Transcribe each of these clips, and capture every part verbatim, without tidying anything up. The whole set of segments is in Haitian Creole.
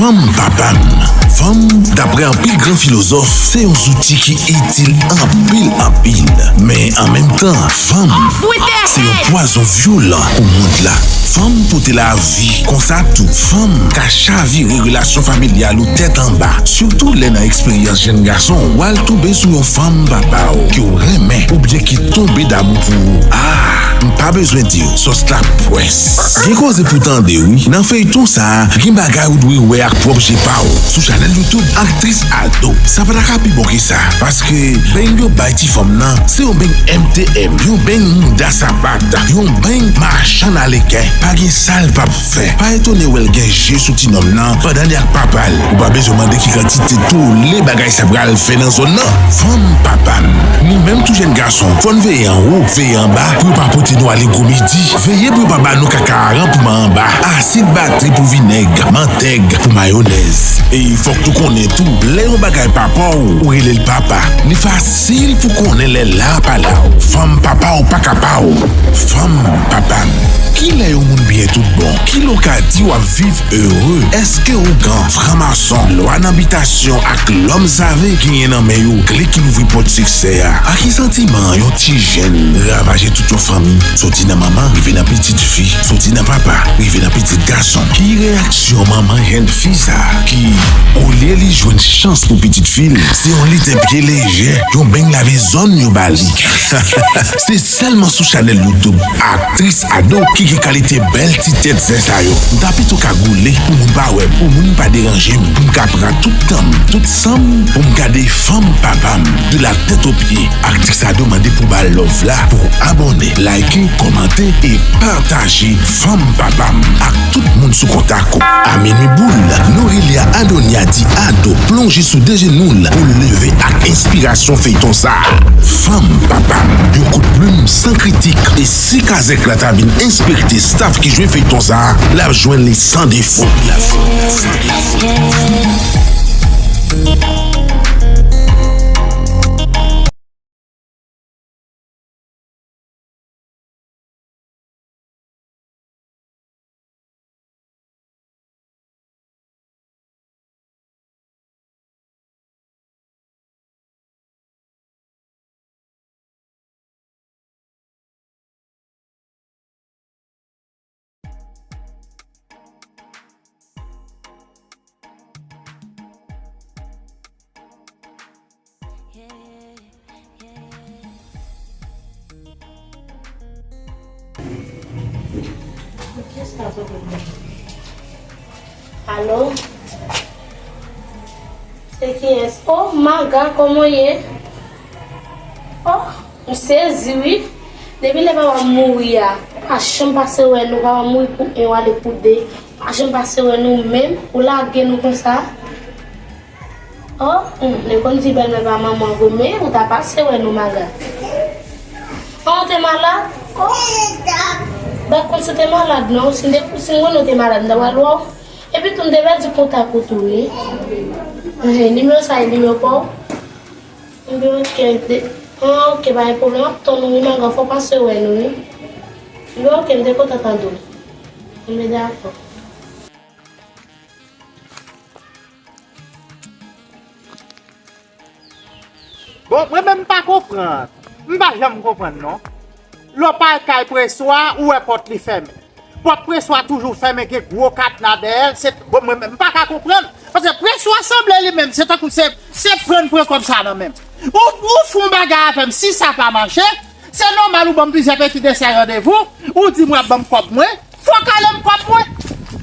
Fanm pa pa m. Fanm, daprè anpil gran filozòf, se yon zouti ki itil anpil, anpil. Men an menm tan, fanm se yon pwazon vyolan pou mond la. Fanm pote lavi, konsa tou, fanm ka chavire relasyon familyal ou tèt anba. Sitou lè nan eksperyans jèn gason, w al tonbe sou yon fanm papa w ke w renmen oubyen ki tonbe damou pou ou. Ah, m pa bezwen di w, sòs la pwès. Gen koze pou tande wi. Nan feyton sa a, gen bagay ou dwe wè ak pwòp je pa w. Sou chanèl YouTube Aktris Ado, sa pa ta ka pi bon ke sa. Paske beny yo bay ti fanm nan, se yon beny M T M, yon beny mouda sapat, yon beny machann aleken. Pa gen sa l p ap fè. Pa etone wè l gen je sou ti nonm nan pandan li ak papa l. Ou pa bezwen mande ki kantite tole bagay sa pral fè nan zòn nan. Fanm pa pa m. Nou menm tou jèn gason, fò n veye anwo, veye anba, pou yo pa pote nou ale gwo midi. Veye pou yo pa ba nou kaka aran pou men anba, asid batri pou vinèg, mantèg pou mayonèz. E fòk nou konnen tou, lè yon bagay pa pa w, ou rele l papa. Li fasil pou konnen lè l la pa la w. Fanm papa w pa ka pa w. Fanm papa m. Kilè yon moun byen tout bon? Kilè w ka di w ap viv ere? Èske ougan, franmason, lwa nan bitasyon ak lòm save genyen nan men yo kle ki louvri pòt siksè a? Ak ki santiman yon ti jèn ravaje tout yon fanmi, soti nan manman, rive nan pitit fi, soti nan papa, rive nan pitit gason? Ki reyaksyon manman jèn fi sa a ki, olye li jwenn chans pou pitit fi l, se yon liten pye lejè, yon beny lave zòn yo ba li? Se sèlman sou chanèl YouTube Aktris Ado ki gen kalite bèl ti tèt zen sa yo. M ta pito ka goule pou moun pa wè m, pou moun pa deranje m, pou m ka pran tout tan m, tout san m pou m gade Fanm Papa m de la tèt o pye. Aktris Ado mande pou ba l love la, pou abòne, like, kòmante e pataje Fanm Papa m ak tout moun sou kontak ou. A minwi boul, Norelia Adonia di Ado plonje sou de jenou l pou l leve ak enspirasyon feyton sa a. Fanm Papa m, yon kout plim san kritik, e si kazèk la ta vin enspekte staff ki jwe feyton sa a, l ap jwenn li san defo. L ap jwenn li san defo. Alo? Se kiyès? Oh, Maga, kòman w ye? Oh, m sezi, wi. Depi lè papa m mouri a, pa janm pase wè nou. Papa m mouri pou en, w ale pou de. Pa janm pase wè nou menm. Ou lage nou konsa. Oh, hmm, li konn di bèlmè pa manman vre, men ou ta pase wè nou, Maga. Oh, ou te malad? Oh. M pa t konn si w te malad, non. Si m te, si m konnen w te malad, m ta pral wè w. Epi tou, m te pèdi kontak ou tou, wi. Ehe, nimewo sa e nimewo pa w? Enben, ok, de, ah, ok, pa gen pwoblèm, m ap tann ou, wi, Maga, fò w pase wè nou, wi. Enben, ok, m te kontan tande w. Enben, dakò. Bon, mwen menm m pa konprann. M pa janm konprann, non. Lè w pase kay Preswa, ou wè pòt li fèmen. Pòt Preswa toujou fèmen, gen gwo kadna dèyè l. Se, bon, mwen menm, m pa ka konprann. Paske Preswa sanble li menm, se tankou se, se pran pran kòb sa nan men m. Ou, ou fè yon bagay avè m, si sa pa mache, se nòmal ou ban m plizyè peti desè randevou, ou di m w ap ban m kòb mwen, fò w kale m kòb mwen.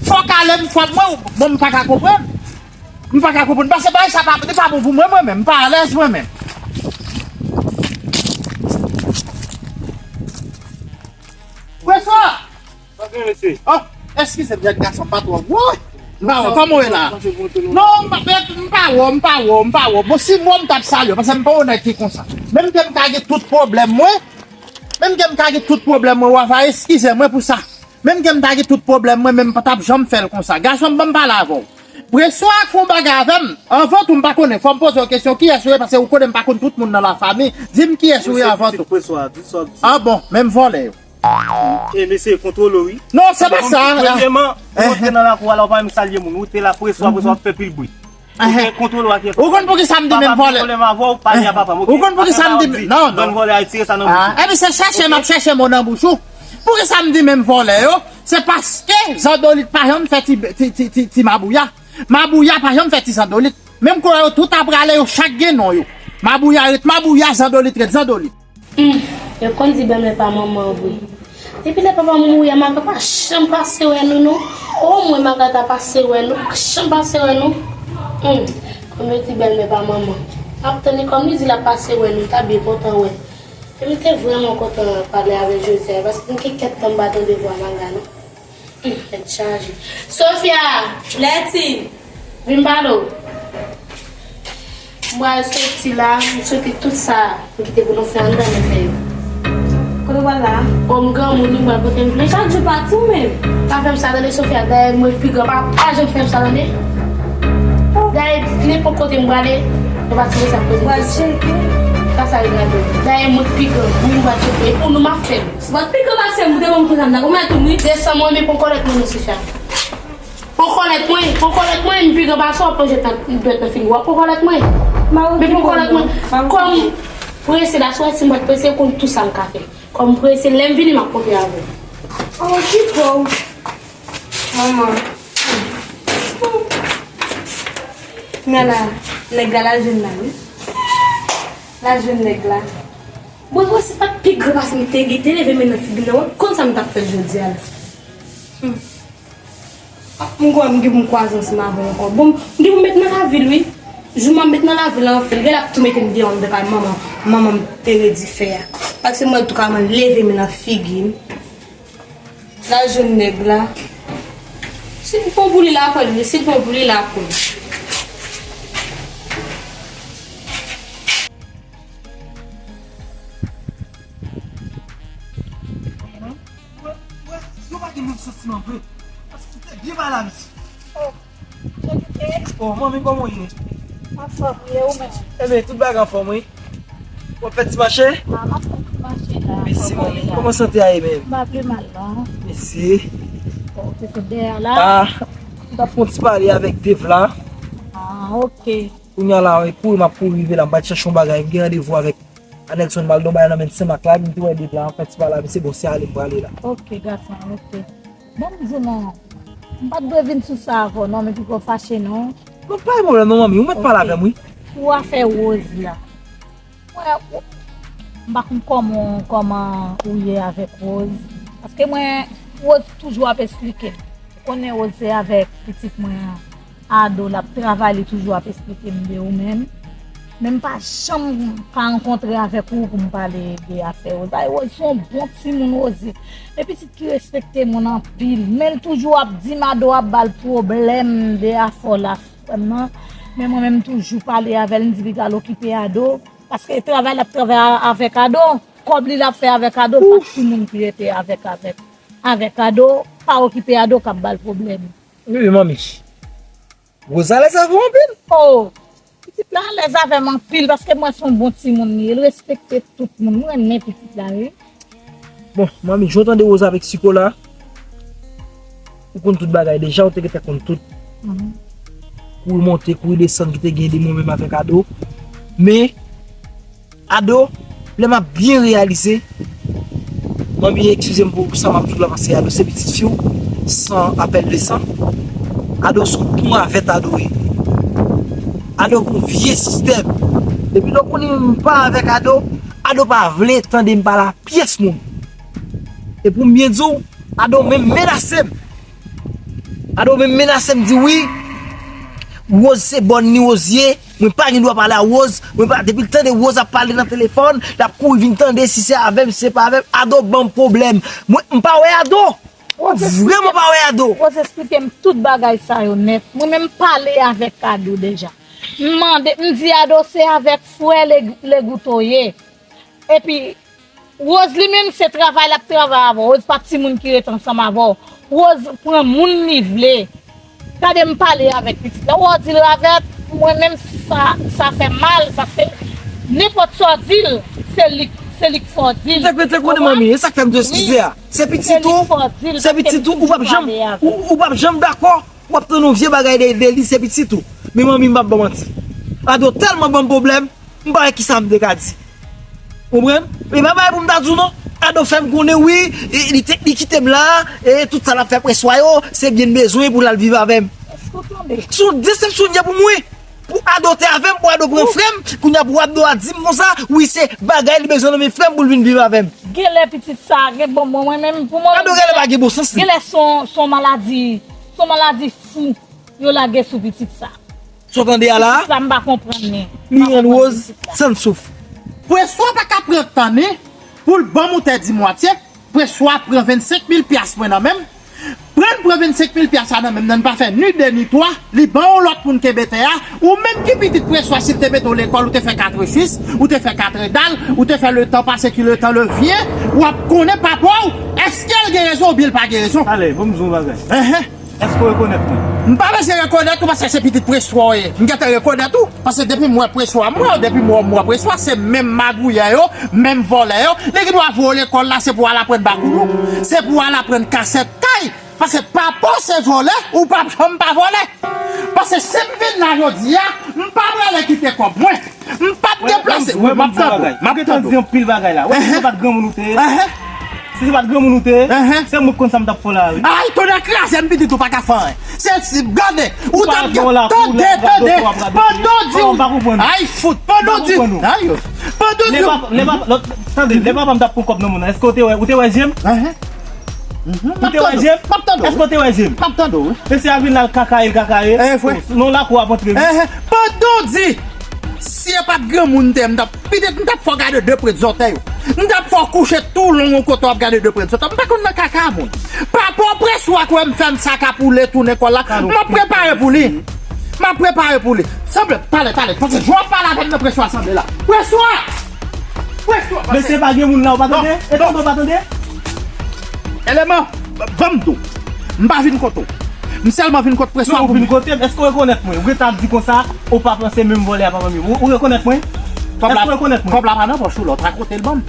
Fò w kale m kòb mwen, ou, bon, m pa ka konprann. M pa ka konprann. Paske bagay sa pa, li pa bon pou mwen, mwen menm. M pa alèz mwen menm. Preswa! Oh, eskize m, jèn gason pa twò. Woy! M pa wè, kòman w ye la? Non, m pa, m pa wè, m pa wè, m pa wè. Bon, si m wè w, m t ap salye w, paske m pa yon nèg ki konsa. Menm ke m ka gen tout pwoblèm mwen, menm ke m ka gen tout pwoblèm mwen, w ava eskize mwen pou sa. Menm ke m ta gen tout pwoblèm mwen, men m pa t ap janm fè l konsa. Gason m, ban m pale avè w. Preswa k fè yon bagay avè m. Anvan tou, m pa konnen. Fò m poze w kesyon, kiyès ou ye? Paske ou konnen m pa konn tout moun nan lafanmi. Di m kiyès ou ye anvan tou. Ah bon, men m vòlè yo. E mesye, kontwole w, wi. Non, se pa sa. Premyeman, ou rantre nan lakou a la, ou pa menm salye moun. Ou te la, preswa, preswa, w ap fè pil bri. Ou gen kontwole w ak. Ou konn poukisa m di menm vòlè? Ou konn poukisa m di, non, non. Vòlè a tire sa nan bouch ou. Epi se chèche m ap chèche mo nan bouch ou. Poukisa m di menm vòlè yo? Se paske zandolit pa janm fè ti, ti, ti, ti, ti mabouya. Mabouya pa janm fè ti zandolit. Menm kote yo tout ap prale, yo chak gen non yo. Mabouya ret mabouya, zandolit ret zandolit. Hmm, yo konn di bèlmè pa manman vre. Depi lè papa m mouri a, Maga pa janm pase wè nou, non. O mwen Maga ta pase wè nou, pa janm pase wè nou. Hmm, kòm yo di bèlmè pa manman. M ap tann li kòm li di l ap pase wè nou, m ta byen kontan wè. E m te vrèman kontan pale avè Jozè, paske m gen kèk tan m pa tande vwa Maga, non. Hmm, tèt chaje. Sofia! Lètine! Vin pale w. M pral soti la, m soti tout sa m kite pou nou fè anndan nou fè yo. Kote w pral la? O m granmoun wi, m pral kote m vle. Chak jou pati w menm. Pa fè m sa tande Sofia, dayè mwen pi gran, pa, pa janm fè m sa tande. Dayè nenpòt kote m prale, nou pa tire sa poze. Pral tcheke. Sa sa regle. Dayè mwen pi gran, wi m pral tcheke. E pou nou m ap fè l. Si w pa t pi gran pase m, ou te ban m kout zam nan, ou mèt ou m wi. Desann mwen, men pran kòlèt mwen non Sofia. Pran kòlèt mwen, pran kòlèt mwen, m pi gran pase w, w ap plonje dwèt nan figi w, w ap pran kòlèt mwen. Men pran kòlèt mwen. Kòm m prese la, si w wè si m pa t prese, ou konn tout sa m ka fè. Kòm m prese, lè m vini, m ap kontre avè w. Oh, ki po w. Manman. Men la, nèg la, l al jwenn la, wi. L al jwenn nèg la. Bon, bon, se pa t pi gran pase m te gen, te leve men nan figi m nan, w ap konn sa m t ap fè l jodi a la. Hmm. M kwè m gen pou m kwaze ansanm avè w ankò. Bon, m gen pou m met nan lavil, wi. Jou m ap met nan lavil la, anfen, l gen l ap tou mete m deyò anndan kay manman, manman m te redi fè a. Paske m wè l tou ka leve men nan figi m. L al jwenn nèg la. Si l bon pou li, l apre l, wi. Si l bon pou li, l apre l. Wè, wè, yo pa gen menm santiman vre. Paske ou te byen pale a misye. Oh, manmi, kòman w ye? Anfòm, ye ou menm? Ebyen, tout bagay anfòm, wi. W ap fè ti mache? A, m ap fè ti mache la. Mèsi, manmi. Kòman sante a ye menm? M pa pi mal, non. Mèsi. Bon, ou te sot dèyè la? A, m t ap fè yon ti pale avèk Dave la. A, oke. Kounye a la, e kouri m ap kouri rive la, m pral chèche yon bagay, m gen randevou avèk Anelson, m al nan yon bagay nan men Senmak la, epi m te wè Dave la, m fè ti pale a misye, bon, se ale m prale la. Oke, gason, oke. Bon, m di w non, m pa t dwe vin sou sa avè w non, men pito w fache non. Non, pa gen pwoblèm non, manmi, ou mèt pale avè m, wi. Sou afè Rose la. Mwen, ou, m pa konn kòman, kòman ou ye avèk Rose. Paske mwen, Rose toujou ap esplike m. Ou konnen Rose se avèk pitit mwen an. Ado, l ap travay, li toujou ap esplike m de ou menm. Men m pa janm ka rankontre avèk ou pou m pale de afè Rose. Ay, Rose se yon bon timoun, Rose. E pitit ki respekte moun anpil. Men l toujou ap di m Ado ap ba l pwoblèm de afè w la, frè m nan. Men mwen menm, m toujou pale avè l, m di li t al okipe Ado. Paske travay l ap travay a-, avèk Ado. Kòb li l ap fè avèk Ado, l pa timoun ki rete avèk, avèk, avèk Ado. Pa okipe Ado k ap ba l pwoblèm. Wi, manmi. Rose alèz avè w anpil. Oh! Pitit la alèz avè m anpil, paske mwen se yon bon timoun li ye. L respekte tout moun. Mwen renmen pitit la, wi. Bon, manmi, jan w tande Rose avèk Siko la, ou konn tout bagay deja, ou te gentan konn tout. Mhm. Kouri monte, kouri desann ki te gen de mwen menm avèk Ado. Men, Ado, lè m ap byen reyalize, manmi, eskize m pou sa m ap di w la, paske Ado se pitit fi w, san apèl de san. Ado se yon tonmavèt Ado ye. Ado gon vye sistèm. Depi lè w konnen m pa avèk Ado, Ado pa vle tande m pale a pyès moun. E pou m byen di w, Ado menm menase m. Ado menm menase m, di wi, Rose se bòn ni Rose ye, mwen pa gen dwa pale a Rose, mwen pa, depi l tande Rose ap pale nan telefòn, l ap kouri vin tande si se avè m, si se pa avè m, Ado ban m pwoblèm. Mwen, m pa wè Ado. Mwen vrèman pa wè Ado. Rose esplike m tout bagay sa yo nèt. Mwen menm pale avèk Ado deja. M mande, m di Ado se avèk frè Le-, Legouto ye. Epi, Rose li menm se travay l ap travay avè w. Rose pa timoun ki ret ansanm avè w. Rose pran moun li vle. Gade m pale avèk pitit la. Ou di l ravèt, mwen menm sa, sa fè m mal, paske nenpòt sa w di l, se li, Se li k fè w di l. Te, te konnen manmi, e sa k fè m te eskize a. Se pitit ou, se pitit ou, ou p ap janm, ou, ou p ap janm dakò, w ap tann yon vye bagay de, de li, se pitit ou. Men manmi, m p ap ba w manti. Ado tèlman ban m pwoblèm, m pa wè kisa m te ka di. Konprann? E pa bagay pou m ta di w non. Ado fè m konnen wi, e, li te, li kite m la, e tout sa l ap fè Preswa yo, se byen l bezwen pou l al viv avè m. Èske w tande? Se yon desepsyon l ye pou mwen. Pou Ado te avè m, pou Ado pran frè m, kounye a pou Ado a di m konsa, wi se bagay li bezwen nan men frè m pou l vin viv avè m. Genlè pitit sa gen bon, bon, mwen menm, pou mwen, Ado genlè pa gen bon sans li. Genlè se yon, se yon maladi, se yon maladi fou yo lage sou pitit sa. Sa w tande a la? Pitit sa, m pa konprann li. Li rann Rose san souf. Preswa pa ka pran tan ni pou l ban m ou tè di mwatye. Preswa pran vennsenk mil pyas mwen nan men m. Pran, pran vennsenk mil pyas sa nan men m nan, n pa fè ni de ni twa, li ban yon lòt moun kenbe tè a. Ou menm ki pitit Preswa, si l te mete w lekòl, ou te fè katresis, ou te fè katredal, ou te fè letan pase ki letan levye, w ap konnen papa w, èske l gen rezon oubyen l pa gen rezon. Talè, ban m di w yon bagay. Enhen. Èske w rekonèt mwen? M pa bezwen rekonèt ou paske se pitit Preswa w ye. M gentan rekonèt ou. Paske depi m wè Preswa, m wè w. Depi m wè w, m wè Preswa. Se menm magouyè yo, menm vòlè yo. Li gen dwa voye w lekòl la, se pou w al aprann bakoulou. Se pou w al aprann kasèt kay. Paske papa w se vòlè, ou p ap janm pa vòlè. Paske si m vin la jodi a, m pa prale kite kòb mwen. M p ap deplase. Wi, m ap tande w. M ap tande w. Ou gentan di anpil bagay la. Ou wè si se pa t granmoun ou te ye? Si se pa t granmoun ou te ye, se mwen k konn sa m t ap fè w la, wi. Ay, tonnè kraze m, pitit ou pa ka fè anyen. Se, se, gade, ou t ap gen, tande, tande, pandan w di w, ay, fout, pandan w di, ay, yo, pandan w di w. Lè papa, lè papa, lòt, tande, lè papa m t ap pran kòb nan men w nan, èske w te wè, ou te wè je m? Ou te wè je m? M ap tande w, wi. Èske w te wè je m? M ap tande w, wi. Mesye a vin la, l kakaye, l kakaye. Enhen, frè. Non, lakou w ap antre, wi. Enhen. Pandan w di, si e pa t granmoun te, m t ap, pitit m t ap fè w gade de prent zòtèy ou. M t ap fè w kouche tou long yon kote w ap gade de prent zòtèy ou. M pa konn nan kaka moun. Papa w Preswa kwè m fè m sa ka pou l tounen kò l la. M ap prepare pou li. M ap prepare pou li. Sanble, talè, talè. Paske jan w ap pale avè m nan Preswa sanble la. Preswa! Preswa! Mesye pa gen moun la, ou pa tande? E tande, ou pa tande? Eleman, ban m di w. M pa vin kote w. M sèlman vin kot Preswa pou mwen. Non, ou vin kote m. Èske w rekonèt mwen? Ou gentan ap di konsa, ou pa panse menm vòlè a pa manmi w. Ou, ou rekonèt mwen? Èske w rekonèt mwen? Kòb la pa nan pòch ou, lòt akote l ban m.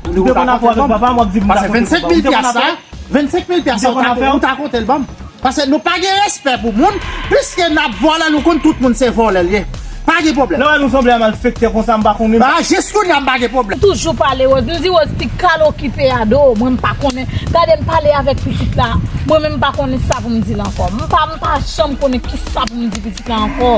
Ou te konn afè avèk papa m, w ap di m ta konte l ban m. Ou te konn afè? Vennsenk mil pyas la, vennsenk mil pyas la, ou ta konte l ban m. Paske nou pa gen respè pou moun, piske n ap vòlè, nou konn tout moun se vòlè l ye. Pa gen pwoblèm. Lè w wè nou sanble a malfektè konsa, m pa konnen. A, jis kounye a m pa gen pwoblèm. M toujou pale Rose, m di Rose pi kal okipe Ado, mwen m pa konnen. Gade m pale avèk pitit la, mwen menm m pa konnen sa pou m di l ankò. M pa, m pa janm konnen kisa pou m di pitit la ankò.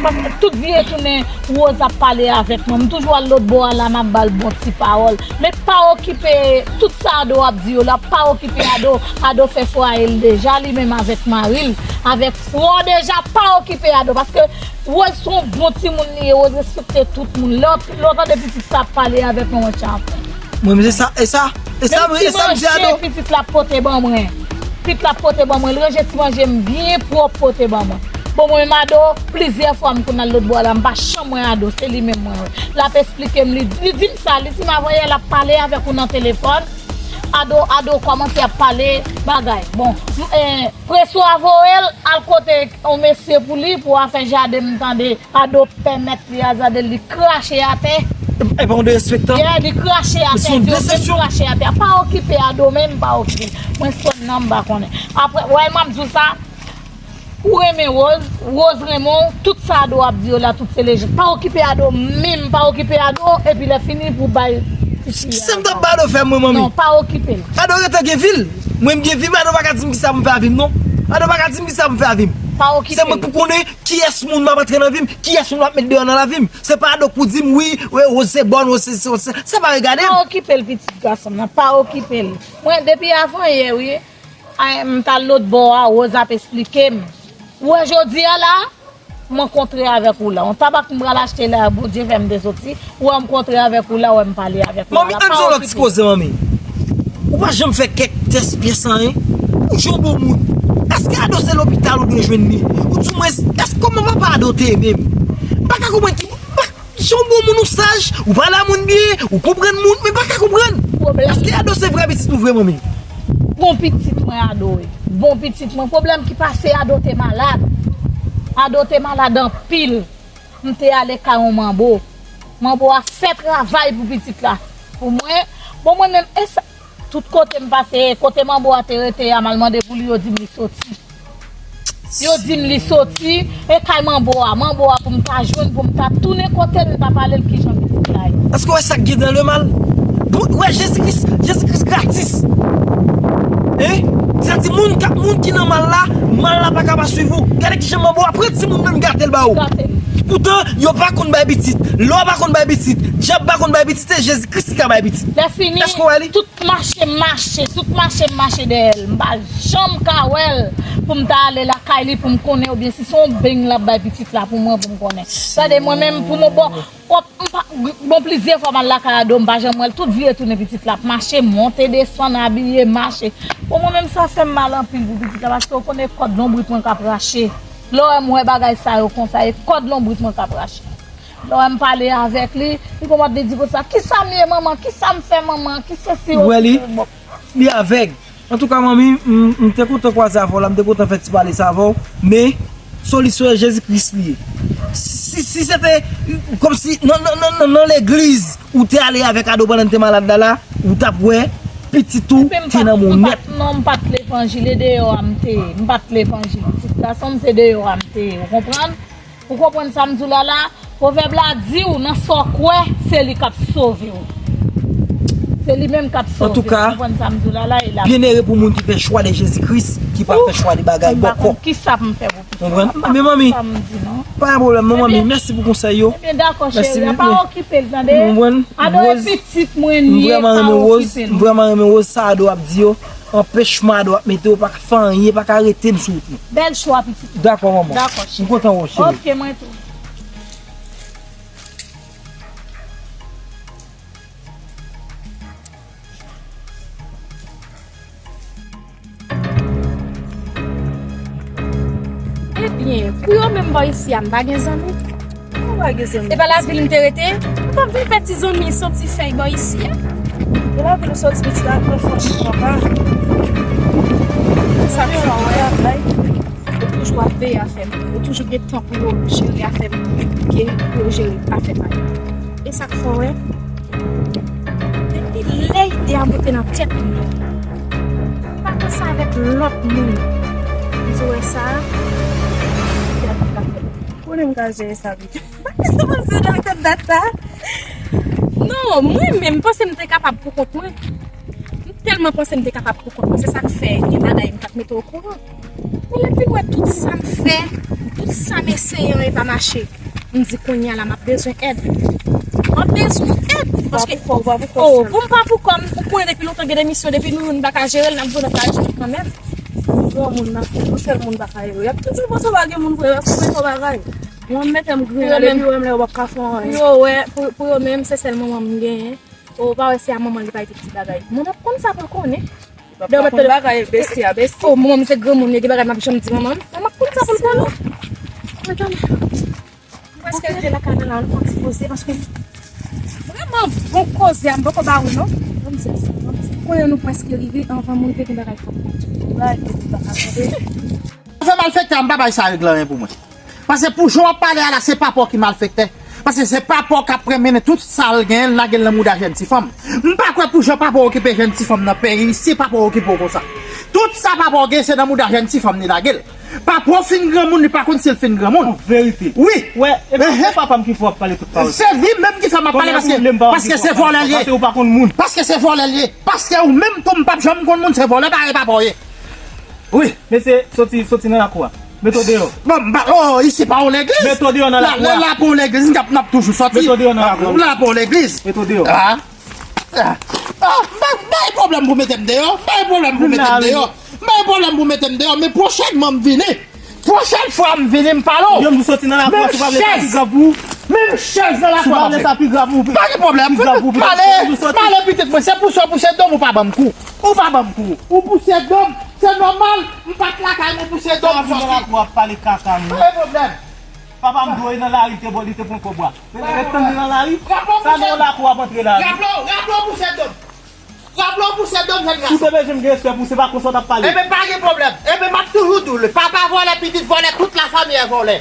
Paske tout vire tounen Rose ap pale avèk mwen. M toujou al lòt bò a la, m ap ba l bon ti pawòl. Men pa okipe tout sa Ado ap di yo la, pa okipe Ado. Ado fè fwaye l deja, li menm avèk mari l, avèk frè w deja, pa okipe Ado. Paske Rose se yon bon timoun li ye, Rose respekte tout moun. Lè w, lè w tande pitit sa ap pale avèk manman Tchafon. Mwen, se sa, e sa, e sa, e sa m di Ado. Menm ti manje, pitit la ap pote ban mwen. Pitit la ap pote ban mwen. L ranje ti manje m byen pwòp pote ban mwen. Bon, mwen menm Ado, plizyè fwa m konn al lòt bò la, m pa janm wè Ado, se li menm mwen wè. L ap esplike m, li, li di m sa, li di m avanyè l ap pale avèk ou nan telefòn. Ado, Ado kòmanse ap pale bagay. Bon, m, eh, Preswa voye l al kote yon mesye pou li, pou afè jaden m tande. Ado pèmèt li azade l, li krache atè. E pa yon derespektan. Yeah, li krache atè, di yo menm krache atè. Pa okipe Ado menm, pa okipe. Mwen sòn nan m pa konnen. Apre, wè m ap di w sa, ou renmen Rose, Rose renmen w, tout sa Ado ap di yo la, tout se lejit. Pa okipe Ado menm, pa okipe Ado, epi lè fini pou bay pitit la. Sa m t ap ba Ado fè mwen, manmi. Non, pa okipe l. Ado gentan gen vi l. Mwen m gen vi m, Ado pa ka di m kisa pou m fè avè m, non. Ado pa ka di m kisa pou m fè avè m. Pa okipe l. Se mwen pou konnen kiyès moun m ap antre nan vi m, kiyès moun m ap met deyò nan lavi m. Se pa Ado k pou di m, wi, wi, Rose se bòn, Rose se, se, se, sa pa regade m. Pa okipe l, pitit gason m nan, pa okipe l. Mwen, depi avanyè, wi, ay, m t al lòt bò a, Rose ap esplike m. Ou wè jodi a la, m rankontre avèk ou la. Yon tabak m pral achte la, Bondye fè m te soti, ou wè m kontre avèk ou la, ou wè m pale avèk ou la. Manmi, ann di yon lòt ti koze, manmi. Ou pa janm fè kèk tès pyès anyen? Ou jan w bon moun. Èske Ado se lopital ou te jwenn li? Ou di mwen, èske kòman papa Ado te ye menm? M pa ka konprann ki, m pa, jan w bon moun, ou saj, ou pale a moun byen, ou konprann moun, men m pa ka konprann. Èske Ado se vrè pitit ou vre, manmi? Bon pitit mwen Ado ye. Bon pitit mwen. Pwoblèm ki pase, Ado te malad. Ado te malad anpil. M te ale kay yon manbo. Manbo a fè travay pou pitit la. Pou mwen, bon, mwen menm, e sa, tout kote m pase, kote manbo a te rete a, m al mande pou li, yo di m li soti. Yo di m li soti, e kay manbo a, manbo a pou m ta jwenn, pou m ta tounen kote l, m ta pale l kijan pitit la ye. Èske w wè sa k gen nan le mal? Bon, w wè Jezi Kris, Jezi Kris gratis. Hein? Sa di moun k ap, moun ki nan mal la, mal la pa ka pa swiv ou. Gade kijan manbo a pran timoun nan gate l ba ou. Gate l. Poutan, yo pa konn bay pitit. Lò pa konn bay pitit. Dyab pa konn bay pitit, se Jezi Kris ki ka bay pitit. Lè fini, èske w wè li? Tout mache m mache, tout mache m mache dèyè l. M pa janm ka wè l pou m ta ale lakay li pou m konnen oubyen si se yon beny l ap bay pitit la pou mwen, pou m konnen. Gade mwen menm pou mwen, bon, bon, m pa, bon, plizyè fwa m al lakay Ado, m pa janm wè l. Tout vire tounen pitit la ap mache, monte, desann, abiye, mache. Bon, mwen menm sa fè m mal anpil pou pitit la, paske w konnen kòd lonbrit mwen k ap rache. Lè w wè m wè bagay sa yo konsa, e kòd lonbrit mwen k ap rache. Lè w wè m pale avèk li, li konn ap di konsa, "Kisa m ye, manman? Kisa m fè, manman? Ki sesi, ou wè li? Li avèg." Antouka, manmi, m, m te kontan kwaze avè w la, m te kontan fè ti pale sa avè w, men solisyon an Jezi Kris li ye. Si, si se te kòmsi nan, nan, nan, nan, nan legliz ou te ale avèk Ado pandan l te malad la, la, ou t ap wè pitit ou te nan men w nèt. Non, m pa t levanjil, e deyò a m te ye. M pa t levanjil. Pitit gason m, se deyò a m te ye. Ou konprann? Ou konprann sa m di w la la? Pwovèb la di w, nan sa w kwè, se li k ap sove w. Se li menm k ap sove w. Antouka, ou konprann sa m di w la la, e la. Byennere pou moun ki fè chwa de Jezi Kris, ki pa fè chwa de bagay bòkò. Kisa pou m fè pou pitit la? Konprann? Men manmi, pa gen pwoblèm non, manmi. Mèsi pou konsèy yo. Ebyen, dakò, cheri, pa okipe l, tande. Konprann? Ado e pitit mwen li ye, pa okipe l. M vrèman renmen Rose, sa Ado ap di yo. Anpechman Ado ap mete yo pa ka fè anyen, pa ka rete m sou wout mwen. Bèl chwa, pitit. Dakò, manman. Dakò, cheri. M kontan wè w, cheri. Ok, mwen tou. Ebyen, pou yo menm bò isi a, m pa gen zanmi. Ou pa gen zanmi. Se pa lavil m te rete? M t ap vin fè ti zanmi soti fèy bò isi a. E lavil ou soti pitit la, pran fòs pou papa. Sa k fè w wè, ou toujou ap veye afè m. Ou toujou gen tan pou yo jere afè m. Ke pou yo jere afè pa yo. E sa k fè w wè, depi lè ide a moute nan tèt mwen, m pa panse avèk lòt moun. M di w wè sa, ide a pa ka fèt. Konnen m ka jere sa pito. Sa m di w nan kòm dat sa? Non, mwen menm, m panse m te kapab pou kont mwen. M tèlman panse m te kapab pou kont mwen. Se sa k fè gen bagay m pa t mete okouran. Men lè m vin wè tout sa m fè, tout sa m eseye an e pa mache, m di kounye a la m ap bezwen èd. M ap bezwen èd. Paske, oh, pou m pa pou kò m, ou konnen depi lontan gen de misyon, depi nou youn pa ka jere l, n ap jwenn lòt la jere kanmenm. Granmoun nan, yon sèl moun pa ka jere. Y ap toujou panse w pa gen moun vre, y ap konprann yon bagay. Mwen mete m griyen depi w wè m la, w ap ka fè anyen. Pou yo wè, pou, pou yo menm, se sèl manman m genyen. O, pa wè se a manman li pa ete ti bagay. Mwen m ap konn sa pou l konnen. Li p ap ka konn bagay, besti a besti. O, manman m se granmoun, li gen bagay m ap janm di manman m. Mwen m ap konn sa pou l konnen. Mwen prèske rive lakay mwen la, nou pran ti poze paske vrèman bon koze a m poko ba ou non. Konnen nou prèske rive, anvan m rive gen bagay fòk mwen di. Bagay ki pa ka tande. Afè malfektè a, m pa bay sa regle anyen pou mwen. Paske pou jan w ap pale a la, se papa w ki malfektè. Paske se papa w k ap pran mennen tout sa l genyen, l lage l nan mouda jèn ti fanm. M pa kwè pou jan papa w okipe jèn ti fanm nan peyi, si papa w okipe w konsa. Tout sa papa w gen, se nan mouda jèn ti fanm li lage l. Papa w fin granmoun, li pa konn si l fin granmoun. An verite. Wi. Wè, e pa papa m ki fè w ap pale tout pawòl sa. Se li menm ki fè m ap pale paske, paske se vòlè l ye. Paske ou pa konn moun. Paske se vòlè l ye. Paske ou menm tou m p ap janm konn moun, se vòlè parèy papa w ye. Wi. Mesye, soti, soti nan lakou a. Mete w deyò. Bon, m pa, oh, isi pa yon legliz. Mete w deyò nan lakou a. La, la pa yon legliz, n ap, n ap toujou soti. Mete w deyò nan lakou a. La pa yon legliz. Mete w deyò. Ah. Ah, ah, bay, bay pwoblèm pou mete m deyò. Bay pwoblèm pou mete m deyò. Bay pwoblèm pou mete m deyò. Men pwochènman m vini. Pwochèn fwa m vini, m pale w. Yo, m soti nan lakou a, si w pa vle sa pi grav pou ou. Menm chèz nan lakou a. Si w pa vle sa pi grav pou ou. Pa gen pwoblèm. Pi grav pou ou. M ale, m ale pitit mwen. Se pou sa w pouse do m, ou pa ban m kou. Ou pa ban m kou. Ou pouse do m. Se nòmal, m pa t lakay mwen pouse do m soti. Sa w ap vin nan lakou ap pale kaka, non. Pa gen pwoblèm. Papa m dwe nan lari, li te, li te pran kòb la. Ret tann li nan lari. Sa nan lakou ap antre lari. Raple w, raple w pouse do m. Raple w pouse do m, jèn gason. Si w te bezwen m gen respè pou ou, se pa konsa w t ap pale. Ebyen, pa gen pwoblèm. Ebyen, m ap toujou di w, papa vòlè, pitit vòlè, tout lafanmi vòlè.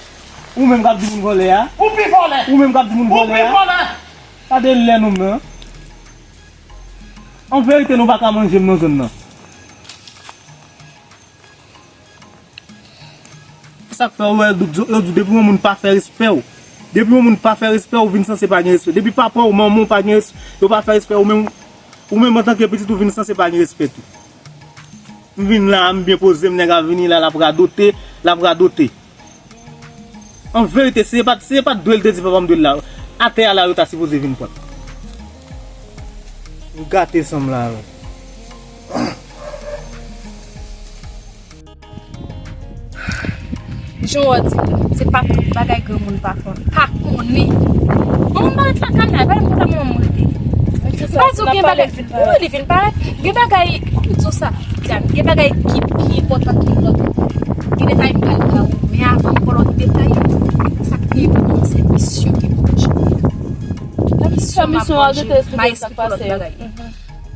Ou menm k ap di moun vòlè a? Ou pi vòlè. Ou menm k ap di moun vòlè a? Ou pi vòlè. Gade lè nonm nan. An verite, nou pa ka manje m nan zòn nan. Sa k fè w wè yo di, yo di depi yon moun pa fè respè w, depi yon moun pa fè respè w, ou vin sanse pa gen respè. Depi papa w, manman w pa gen respè, yo pa fè respè w, ou menm, ou menm antanke pitit, ou vin sanse pa gen respè tou. M vin la, m byen poze m, nèg la vini la, l ap radote, l ap radote. An verite, si se pa t, si se pa t dwe l te di papa m dwe l la, atè a la yo ta sipoze vin pran. M gate san m la, wi. Jan w di, se pa tout bagay granmoun pa konn, pa konnen. Bon, m pa ret lakay la, pa m kontan manman m rete. M pa di w gen bagay, wi, li vin parèt. Gen bagay, kòman di w sa? Diane, gen bagay ki pi enpòtan ki lòt. Gen detay m pral ba ou, men avan m ba w lòt detay, sa k pi enpòtan, se misyon ke Bondye. Misyon m ap manje, m a esplike w lòt bagay.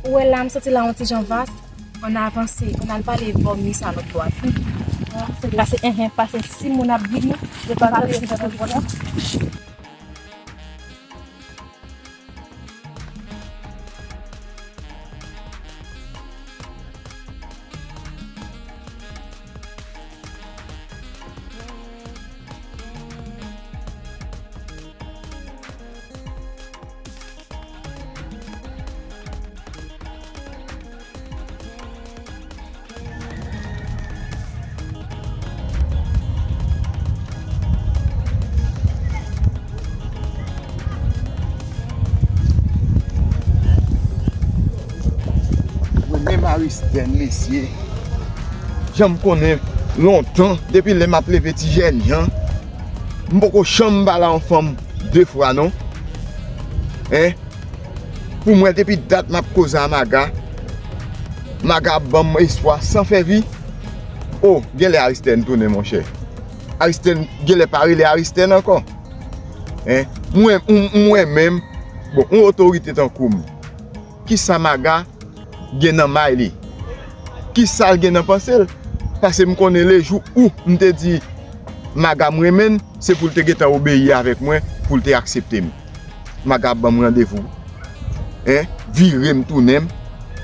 Ou wè la, m santi la yon ti jan vas. Ann avanse, ann al pale bò mi sa lòt bò a. Pase, enhen, pase si moun ap vini, yo pa pase si lòt bò la. Mwen menm Aristèn, mesye, jan m konnen lontan, depi lè m ap leve ti jènjan, m poko janm pale a yon fanm de fwa, non. Hein? Pou mwen, depi dat m ap koze a Maga, Maga ap ban m espwa san fè vi. O, genlè Aristèn tounen, monchè. Aristèn, genlè pa rele Aristèn ankò. Hein? Mwen, m-, mwen menm, bon, yon otorite tankou m, kisa Maga gen nan may li? Kisa l gen nan panse l? Paske m konnen lejou ou m te di Maga m renmen l, se pou l te gentan obeyi avèk mwen, pou l te aksepte m. Maga ap ban m randevou. Hein? Vire m tounen m.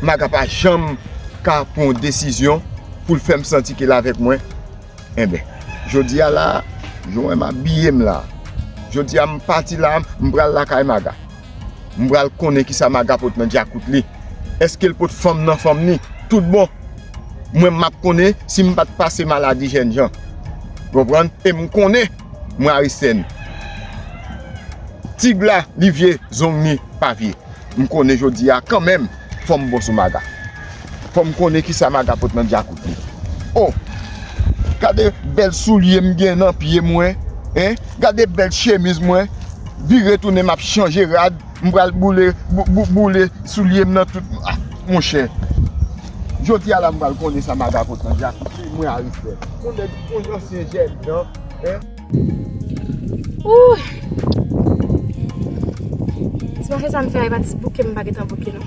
Maga pa janm ka pran yon desizyon pou l fè m santi ke l avèk mwen. Enben, jodi a la, jan w wè m abiye m la, jodi a m pati la, m pral lakay Maga. M pral konnen kisa Maga pot nan djakout li. Èske l pot fanm nan fanm ni? Tout bon. Mwen m ap konnen si m pa t pase maladi jènjan. Konprann? E m konnen mwen Aristèn. Tig la, li vye, zong li pa vye. M konnen jodi a kanmenm, fò m bon sou Maga. Fò m konnen kisa Maga pot nan djakout li. O! Gade bèl soulye m gen nan pye mwen, hein? Gade bèl chemiz mwen. Vire tounen m ap chanje rad, m pral boule, bou-, bou-, boule soulye m nan tout. Ah, monchè. Jodi a la m pral konnen sa Maga pot nan djakout li, mwen Aristèn. Yon nèg, yon ansyen jènjan, hein? Ooh! Ti mache sa m fè a, e pa ti bouke m pa gentan bouke, non.